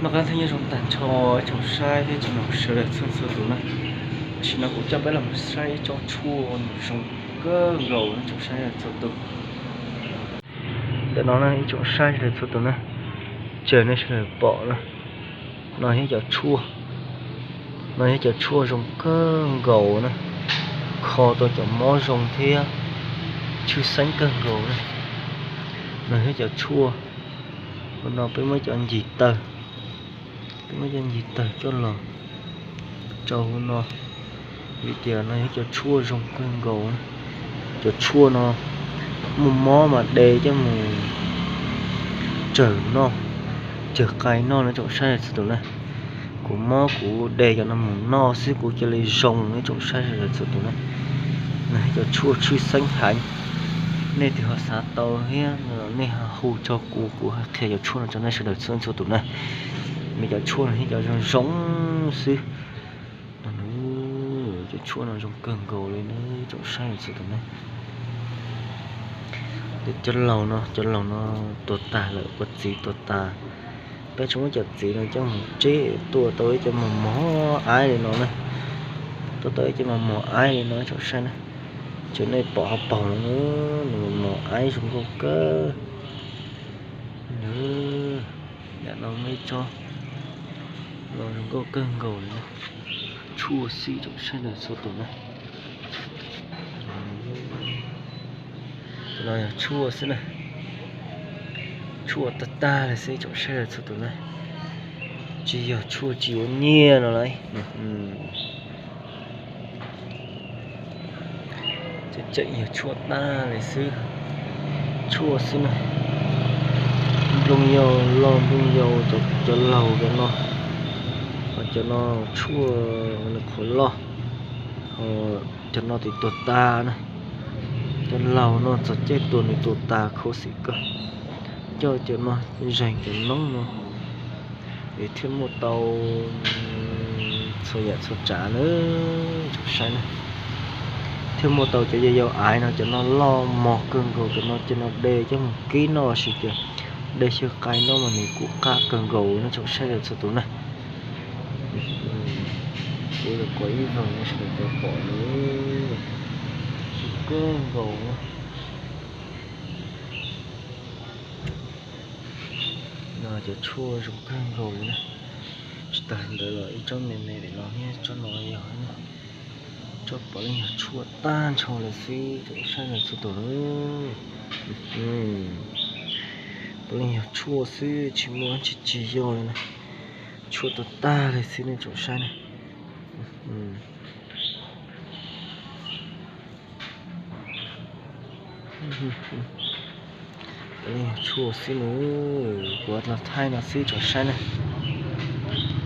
Noj qab thiab nyob zoo tag nrho ib tsoom saib thiab tsoom mloog sawv daws txhua txhua tus na. Tam sim no kuv coj peb los saib ib tsob tshuaj zoo kawg nkaus ib tsoom saib txhua tus. Ntawm no ib tsoom saib sawv daws txhua tus na, ces nej sawv daws pom na, no yog cov tshuaj, no yog cov tshuaj zoo kawg nkaus na, kho tau cov mob zoo thiab tshwj xeeb kawg nkaus na. No yog cov tshuaj, hauv no peb muab cov ncig taw, peb muab cov ncig taw coj los rau hauv no, vim tias no yog cov tshuaj zoo kawg nkaus. Cov tshuaj no muaj mob mas de coj mus tsawg noj, tsawg qai noj na tsoom saib txhua tus na. Kuv mob kuv de cov no mus noj xwb kuv cia li zoo na tsoom saib txhua tus na. No yog cov tshuaj tshwj xeeb heev, nej twg ho xav tau thiab nej ho hu rau kuv, kuv qhia cov tshuaj no rau nej sawv daws txhua txhua tus na. Mas cov tshuaj no yog cov zoo zoo xwb. Cov tshuaj no zoo kawg nkaus li na tsoom saib txhua tus na. Cov laus no, cov laus no tuag tas lawm, ua txiv tuag tas. Peb tsuas muab cov txiv no coj mus tseb tua tau ib co mos mos aib li no na. Tua tau ib co mos mos aib li no tsoom saib na. Ces nej pom hauv paus no, nws mos mos aib zoo nkauj kawg. Yam no muaj ib tsob no zoo nkauj kawg nkaus li na. Tshuaj xwb tsoom saib txhua tus na. Cov no yog tshuaj xwb na. Tshuaj tag tag li xwb tsoom saib txhua tus na. Tsis yog tshuaj tsis ua nyiaj no lauj. Tseem tseem yog tshuaj tag li xwb, tshuaj xwb na. Nplooj yau loj, nplooj yau, cov laus cov no, ho cov no tshuaj nws qhuav loj, ho cov no twb tuag tas na. Cov laus no txog caij tuag nws tuag tas khuv xim kawg. Coj cov no zeeg cov noob no es thiaj muaj tau txhua yam txhua tsav na tsoom saib na. Thiaj muaj tau cov yau yau aiv no, cov no loj mos kawg nkaus, cov no cov no de coj mus kib noj los sis tias de xyaw qai noj mas nws kuj qab kawg nkaus no tsoom saib txhua tus na. Kuv yuav qhia ib zaug no sawv daws pom na, zoo kawg nkaus. No cov tshuaj zoo kawg nkaus li na. Tsis tas ntawd los ib tsob me me li no thiab, tsob no yog tsob puav leej yog tshuaj tag nrho lawm xwb tsoom saib txhua tus na. Puav leej yog tshuaj xwb tsis muaj dab tsi tsis yog li na. Tshuaj tag tag li xwb nej tsoom saib na. Puav leej yog tshuaj xwb na. Kuv los thaij no xwb tsoom saib na.